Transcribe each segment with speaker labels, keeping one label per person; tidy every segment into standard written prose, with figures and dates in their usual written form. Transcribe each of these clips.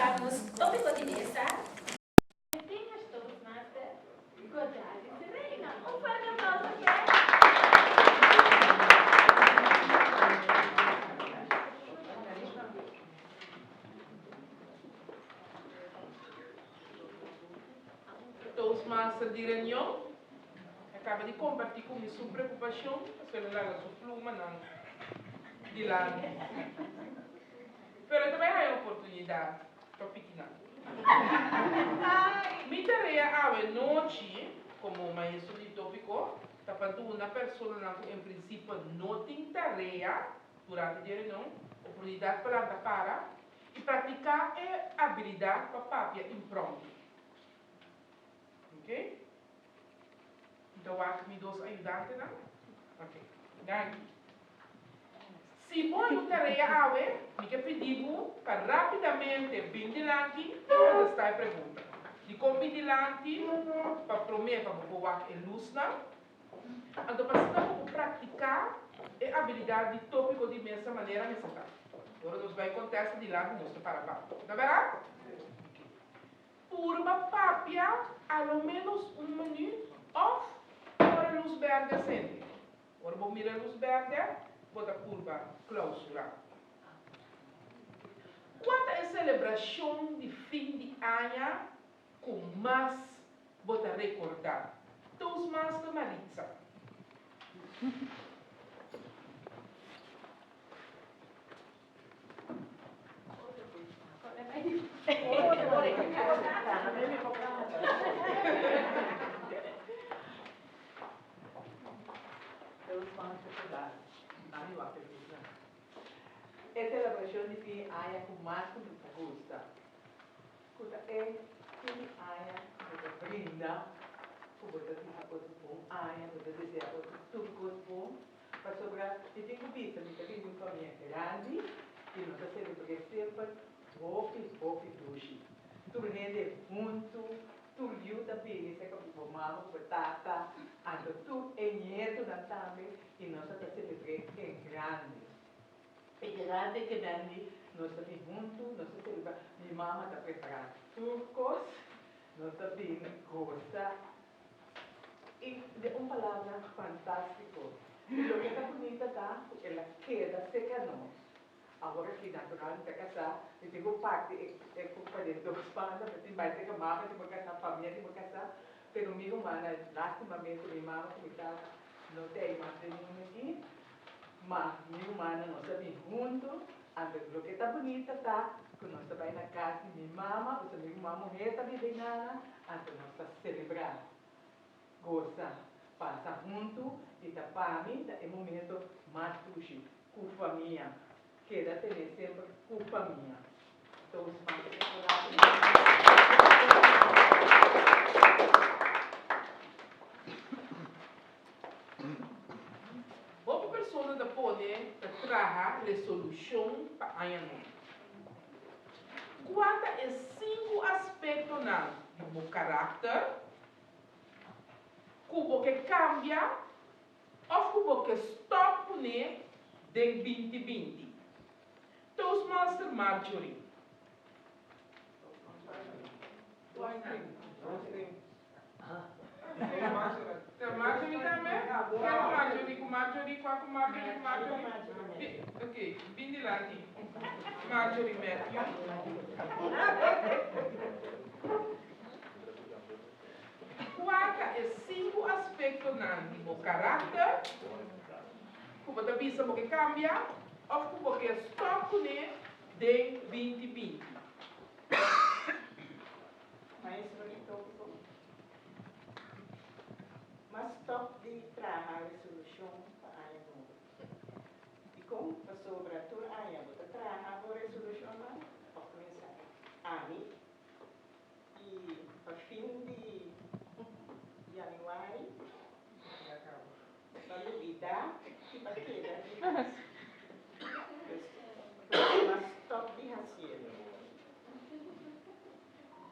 Speaker 1: Pa nos tópiko di mesa. Distinguished Toastmaster Godalis Reina. Un fuerte aplauso p'e.
Speaker 2: Toastmaster di reunion a kaba di kompartí ku mi su preokupashon pasobra el a laga su plumanan dilanti. Pero e ta bai haña oportunidat pa piki nan. Mi tarea awe nochi komo maestro di tópiko ta pa duna personanan ku en prinsipio no tin tarea durante di e reunion oportunidat pa lanta para i praktiká e abilidat pa papia impromptu. Ok. Mi ta wak mi dos ayudantenan. Ok. Danki. Si bo hay un tarea awe, mi ke pidi bo pa rapidamente bin dilanti i kontestá e pregunta. Dikon bin dilanti? Pa promé pa bo por wak e lusnan. Anto pa asina bo por praktiká e abilidat di tópiko di mesa manera mester ta. Ora nos bai kontesta dilanti nos ta para pa. Ta bèrdat? Ok. Purba papia a lo ménos un minüt òf ora lus bèrdè sende. Ora bo mira lus bèrdè, bo ta purba klousurá. Kua ta e selebrashon di fin di aña ku mas bo ta rekordá? Toastmaster Maritza.
Speaker 3: E selebrashon di fin aña ku mas ku mi ta gusta, ku ta e fin di aña ku bo ta brinda, ku bo ta bisa otro bon aña, bo ta desea otro tur kos bon. Pasobra mi tin ku bisa mi ta bini un famia grandi i nos a selebr'é semper hopi hopi dushi. Tur hende huntu, tur yu ta bini serka bo mama ku bo tata, anto tur e ñetunan tambe i nos a ta selebr'é en grandi. E grandi ke nan di nos ta bin huntu, nos ta selebrá, mi mama ta prepará tur kos, nos ta bini gosa. I den un palabra, fantástiko. I loke ta bunita ta ku el a keda serka nos. Awor aki natural mi ta kasá, mi tin ku parti e kulpa den dos banda, mi tin bai serka mama tin por kasá, famia tin por kasá, pero mi rumannan, lástimamente mi mama ku mi tata no ta ei mas den mundu aki, ma mi rumannan nos a bin huntu, anto loke ta bunita ta ku nos ta bai na kas di mi mama, pasobra mi ruman muhé ta biba einana, anto nos ta selebrá. Gosa, pasa huntu i ta pa mi ta e momento mas dushi ku famia. Keda tene semper ku famia. Toastmaster Corali.
Speaker 2: Hopi persona ta pone ta traha resolushon pa aña nobo. Kua ta e sinku aspektonan di bo karakter ku bo ke kambia òf ku bo ke stòp kuné den binti binti? Toastmaster Marjorie. Marjorie tambe? Ken ku Marjorie ku Marjorie kua ku Marjorie ku Marjorie? Ok, bin dilanti. Marjorie Matthew. Kua ta e sinku aspektonan di bo karakter ku bo ta bisa bo ke kambia òf ku bo ke stòp kuné den binti binti?
Speaker 4: Maestro di tópiko, Mas stòp di traha resolushon pa aña nobo. Dikon? Pasobra tur aña bo ta traha bo resolushonnan, òf kuminsá ami, i pa fin di yanüari pa lubidá i pa keda di hasi. Dus, mas stòp di hasié.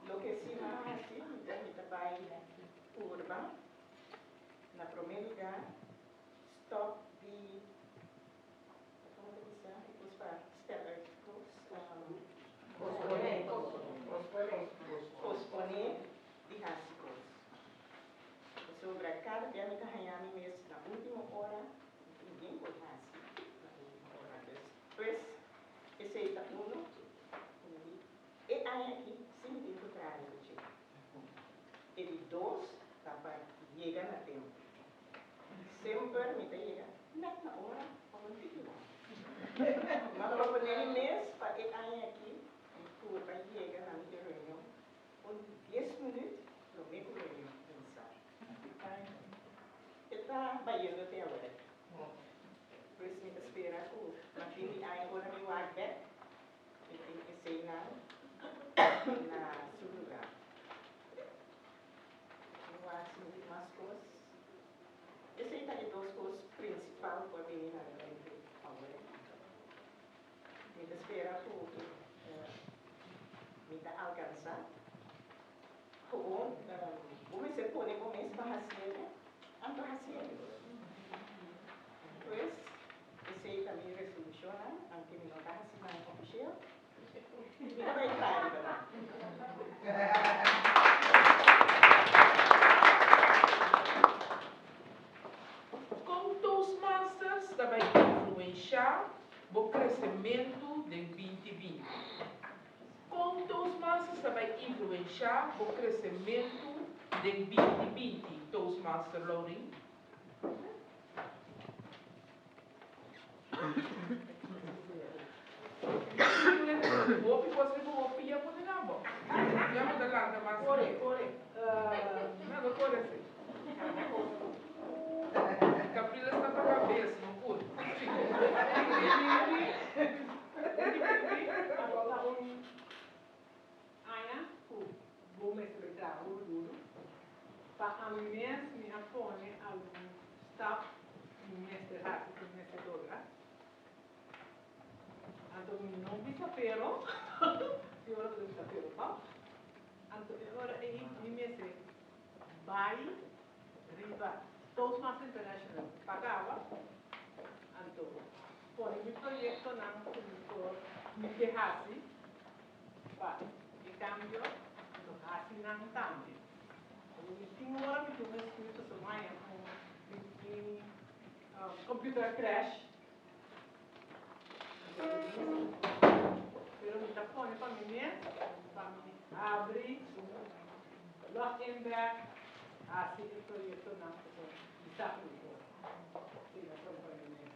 Speaker 4: Loke si m'a hasi, mi ta mi ta bai purba na promé lugá stòp di, komo ta bisa, e kos pa spel uit kos, posponé. purba yega na mi reunion un 10 minuut promé ku reunion kuminsá. E ta bayendo te awor. Pues mi ta spera ku na fin di aña ora mi wak bèk, mi tin eseinan na su lugá. Mi wak si mi tin mas kos. Esei ta e dos kos prinsipal ku a bini na mi mente awor. Mi ta spera ku mi ta alkansá. Gewoon bo mester pone bo mes pa hasié, anto hasié. Pues esei ta mi resolushonnan, aunke mi no ta hasi nan ofisial, mi ta bai traha riba nan.
Speaker 2: Kon Toastmasters ta bai influenshá bo kresementu den 2020? Kon Toastmasters ta bai influenshá bo kresementu den 2020, Toastmaster Laurin? Hopi kos riba bo pia pone na bo. Ya bo ta lanta mas.
Speaker 3: Kore, kore.
Speaker 2: No, no kore si. Capriles ta pa kabes, no pur.
Speaker 3: Ta un aña ku bo mester bai traha hopi duru. Pa ami mes mi a pone algun stap ku mi mester hasi, ku mi mester logra. Anto mi no bisa pero, si ora bo ta bisa pero tòg. Anto e ora ei mi mester bai riba Toastmasters International pagaba. Anto pone mi proyektonan ku mi por mi ke hasi pa e kambio, anto hasi nan tambe. Anto mi tin ora mi tin un excuse pasobra maña ku mi computer a crash. Pero mi ta pone pa mi mes pa mi habri log in bek hasi e proyektonan pasobra mi sa ku mi por. Sí, mi a pone pa mi mes.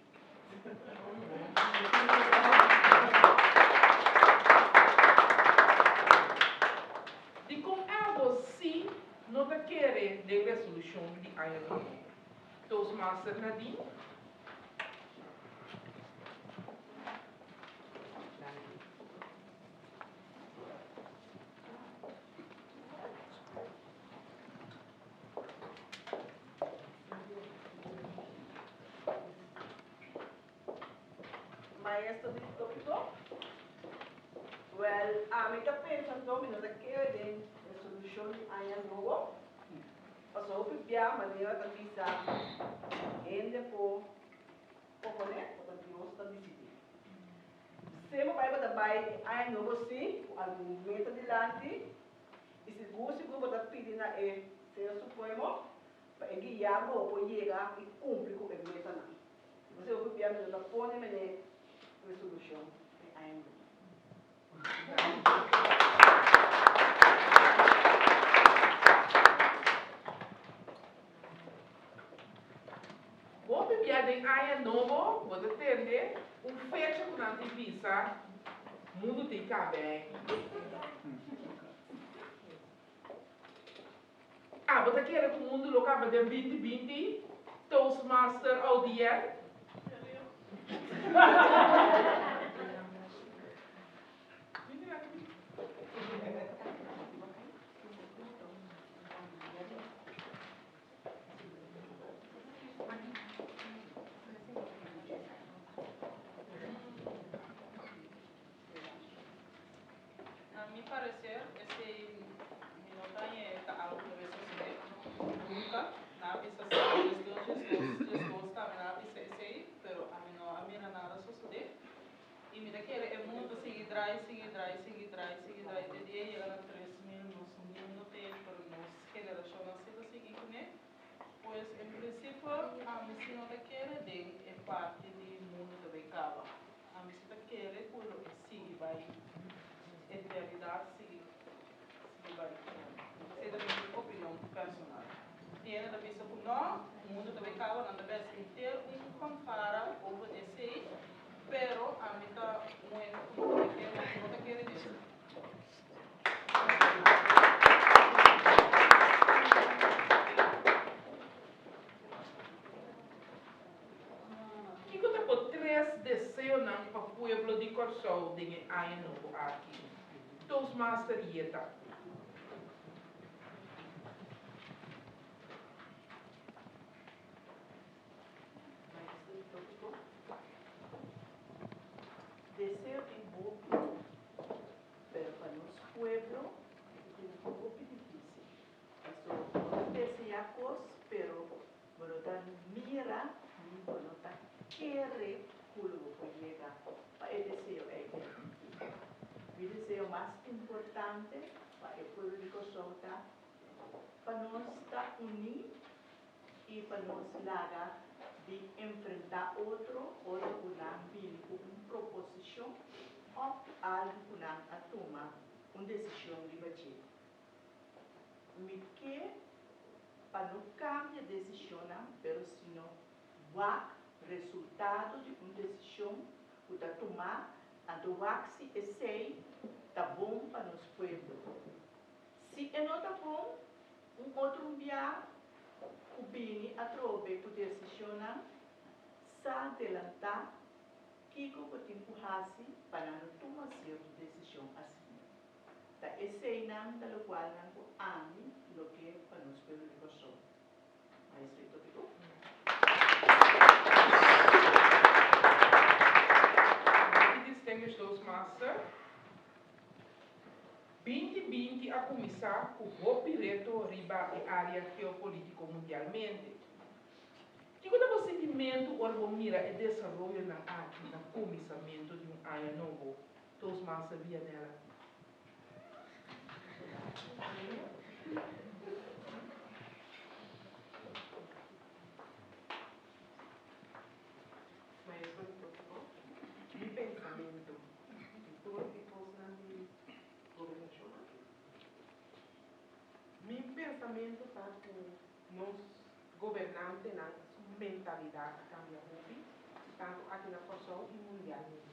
Speaker 2: Dikon abo sí no ta kere den resolushon di aña nobo? Toastmaster Nadine.
Speaker 5: Maestro di tópiko, Wèl, ami ta pensa anto mi no ta kere den resolushon di aña nobo, pasobra hopi bia manera ta bisa hende por oponé o ta Dios ta disidí. Semper bai bo ta bai e aña nobo sí ku algun meta dilanti i sigur sigur bo ta pidi na e Señor Supremo pa e guia bo por yega i kumpli ku e metanan. Bo se hopi bia mi no ta pone mene resolushon e aña nobo.
Speaker 2: Hopi bia den aña nobo bo ta tende un fecha ku nan tin bisa mundu tin kabe. Abo ta kere ku mundu lo kaba den 2020, Toastmaster Audiel?
Speaker 6: Na mi parecer esey mi no ta haña e ta algo cu debe sucede nunca. Nan a bisa si 2002, 2002, 2002 tambe nan a bisa esey, pero ami no a mira nada sucede. Y mi ta kere e mundo ta sigui draai, sigui draai, sigui draai, sigui draai te dia yega na 3000 nos mundo te pero nos generacionnan si ta sigui cune. Pues en principio ami si no ta kere den e parti di mundo ta bay caba. Ami si ta kere ku lo e sigui bai eternidat sigui sigui bai. Esei ta mi opinion personal. Tiene ta bisa ku no, mundu ta bai kaba, nan ta bes henter un fanfara over esei, pero ami ta un hende ku no ta kere no ta kere den.
Speaker 2: Toastmaster Yeta.
Speaker 5: Maestro di tópiko, Deseo tin hopi, pero pa nos pueblo e tin hopi difísil. Paso bo ta deseá kos, pero bo no ta mira ni bo no ta kere ku lo bo por yega pa e deseo ei bira kumpli. Mi deseo mas importante pa e pueblo di Kòrsou ta pa nos ta uní i pa nos laga di enfrentá otro ora ku nan bini ku un proposishon òf algu ku nan a tuma un desishon riba dje. Mi ke pa no kambia desishonnan pero sino wak resultado di un desishon ku ta tumá anto wak si esei ta bon pa nos pueblo. Si e no ta bon, un otro un bia ku bini atrobe ku desishonnan sa delantá kiko ku tin ku hasi pa nan no tuma sierto desishon asina. Ta eseinan ta lokualnan ku ami lo ke pa nos pueblo di Kòrsou. Maestro e tópiko.
Speaker 2: Danki Distinguished Toastmaster. 2020 a kuminsá ku hopi reto riba e área geopolítiko mundialmente. Kiko ta bo sintimentu ora bo mira e desaroyonan aki na kuminsamentu di un aña nobo? Toastmaster Vianella.
Speaker 3: Maestro di tópiko, Mi pensamentu di tur e kosnan di gobernashon aki. Mi pensamentu ta ku nos gobernantenan su mentalidat a kambia hopi, tantu aki na Kòrsou i mundialmente.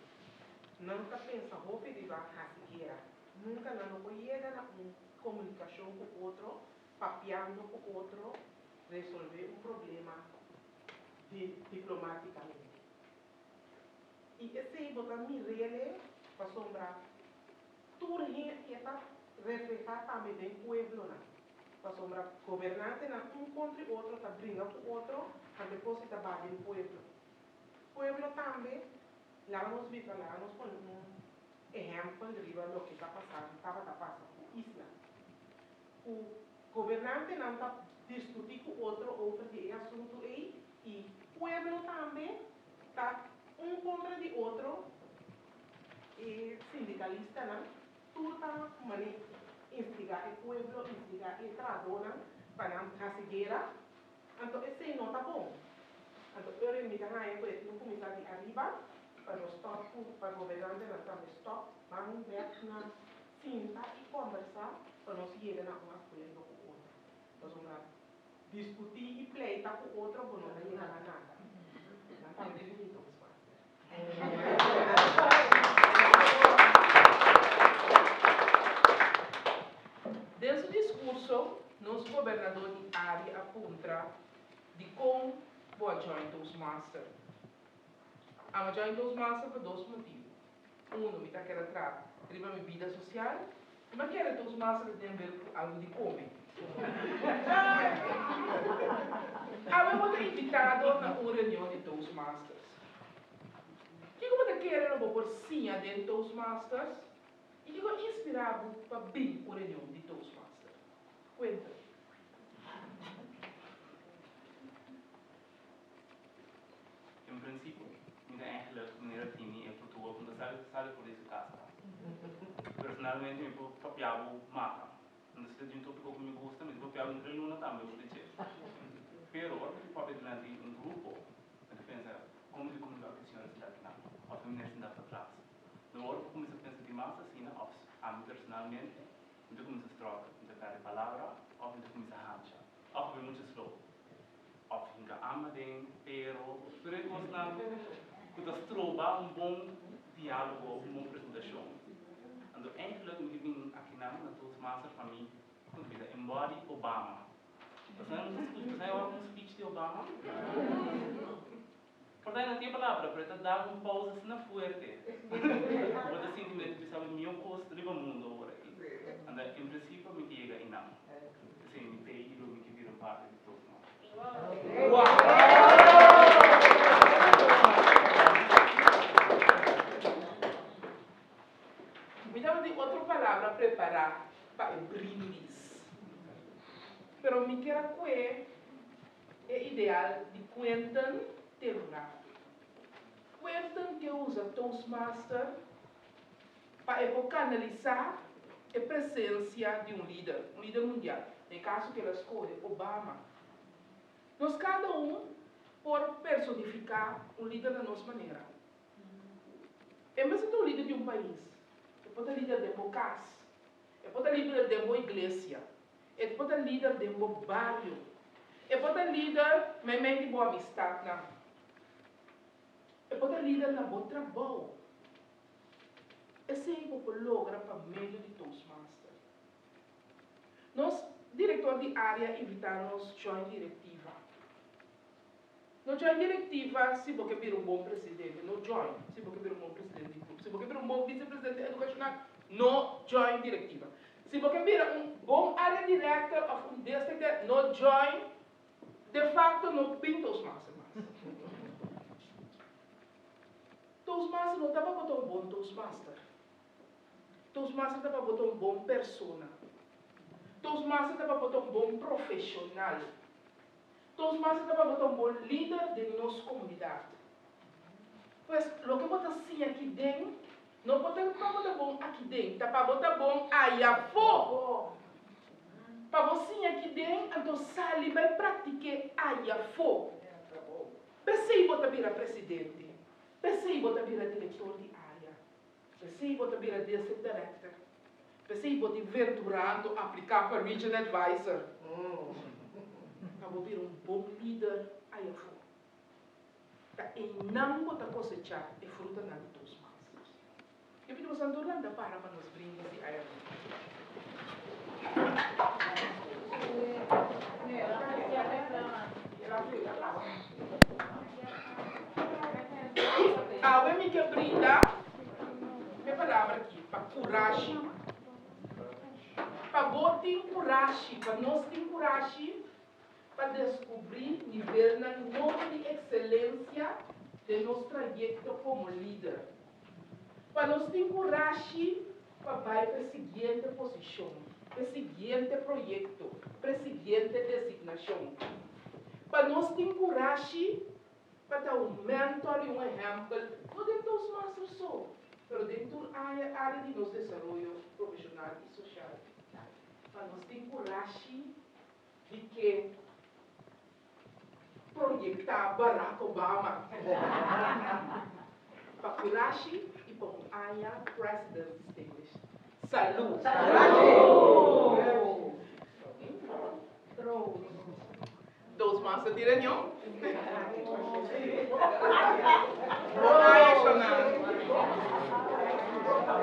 Speaker 3: Nan ta pensa hopi riba hasi guera. Nunka nan no por yega na un komunikashon ku otro, papiando ku otro, resolvé un problema diplomátikamente. I esei bo ta mir'ele pasobra tur hende e ta reflehá tambe den pueblonan. Pasobra gobernantenan un kontra e otro ta bringa ku otro, anto e kos ei ta ba den pueblo. Pueblo tambe, laga nos bisa, laga nos pone un ehèmpel riba loke ta pasando, tabata pasa ku isla. Ku gobernantenan ta diskutí ku otro over di e asuntu ei i pueblo tambe ta un kontra di otro, e sindikalistanan tur ta mane instigá e pueblo, instigá e trahadónan pa nan hasi guera, anto esei no ta bon. Anto ora mi ta haña ku e tin kuminsá di ariba pa nos stòp ku pa gobernantenan tambe stòp ban bèk na Sinta i kombersá pa nos yega na un akuerdo ku otro. Pasobra diskutí i pleita ku otro bo no ta yega na nada. Nan tambe di mi Toastmaster.
Speaker 2: Den su diskurso nos gobernador di área a puntra dikon bo a join Toastmaster. Amo join Toastmaster pa dos motibu. Uno, mi ta keda traha riba mi bida sosial i mi a kere Toastmaster ta den ber ku algu di kome. Awe bo ta invitado na un reunion di Toastmasters. Kiko bo ta kere lo bo por siña den Toastmasters i kiko a inspirá bo pa bin un reunion di Toastmasters? Kuenta.
Speaker 7: En principio, mi ta eigenlijk manera tini e futuro cu ta sali sali for di su casa. Personalmente mi por papia bo mata. Entonces si ta di un topico cu mi gusta mi ta papia bo entre luna tambe bo di dje. Pero ora cu mi papia dilanti un grupo mi ta pensa con mi ta cuminsa cu e señora sinta akinan of e meneer sinta patras. No ora cu cuminsa pensa di mas asina of ami personalmente mi ta cuminsa struggle, mi ta perde palabra of mi ta cuminsa hancha of mi mucha slow. Of hinka ama den pero tur e kosnan ku ta stroba un bon diálogo, un bon presentashon. Anto eigenlijk mi ke bin akinan na Toastmaster pa mi kon ta bisa embody Obama. Pasobra mi ta skucha, pasobra wak un speech di Obama? Por ta e no tin e palabra pero e ta da un pausa asina fuerte ku bo ta sinti manera ta bisa bo e mihó kos riba mundo awor aki. prinsipio mi ke yega einan. P'esei mi t'ei i lo mi ke bira un parti di Toastmasters.
Speaker 2: Mi tabatin otro palabra prepará pa e brindis, pero mi kier a kue e ideal di Quentin Terurado. Quentin ke usa Toastmaster pa e por kanalisá e presensia di un lider, un lider mundial, den e kaso ku el a skohe Obama. Nos kada un por personifiká un lider na nos manera. E mester ta un lider di un pais, e por ta lider den bo kas, e por ta lider den bo iglesia, e por ta lider den bo bario, e por ta lider meimei di bo amistatnan, e por ta lider na bo trabou. Esei bo por logra pa medio di Toastmaster. Nos direktor di área invitá nos join direktiva. No join direktiva si bo ke bira un bon presidente, no join si bo ke bira un bon presidente di klup. Si bo ke bira un bon visepresidente edukashonal, no join direktiva. Si bo ke bira un bon área director òf un district director, no join, de facto no bin Toastmaster mas. Toastmaster no ta pa bo ta un bon Toastmaster. Toastmaster ta pa bo ta un bon persona. Toastmaster ta pa bo ta un bon profeshonal. Toastmaster ta pa bo ta un bon lider den nos komunidat. Pues, loke bo ta siña aki den no por ta pa bo ta bon aki den, ta pa bo ta bon ayafó. Pa bo siña aki den, anto sali bai praktik'é ayafó. P'esei bo ta bira presidente, p'esei bo ta bira direktor di área, p'esei bo ta bira district director, p'esei bo tin venturando apliká pa region advisor, pa bo bira un bon lider ayafó. Ta einan bo ta kosechá e frutanan di Toastmasters. Yo pidi boso anto lanta para pa nos brindis di aya nobo. Awe mi ke brinda e palabra aki pa kurashi. Pa bo tin kurashi, pa nos tin kurashi pa deskubrí nivelnan nobo di ekselensia den nos trayekto komo lider. Pa nos tin kurashi pa bai pa e siguiente posishon, pa e siguiente proyekto, pa e siguiente designashon. Pa nos tin kurashi pa ta un mentor i un ehèmpel, no den Toastmasters so, pero den tur área di nos desaroyo profeshonal i soshal. Pa nos tin kurashi di ke proyektá Barack Obama pa kurashi i pa un aña President's Distinguished. Salú! Toastmaster di reunion.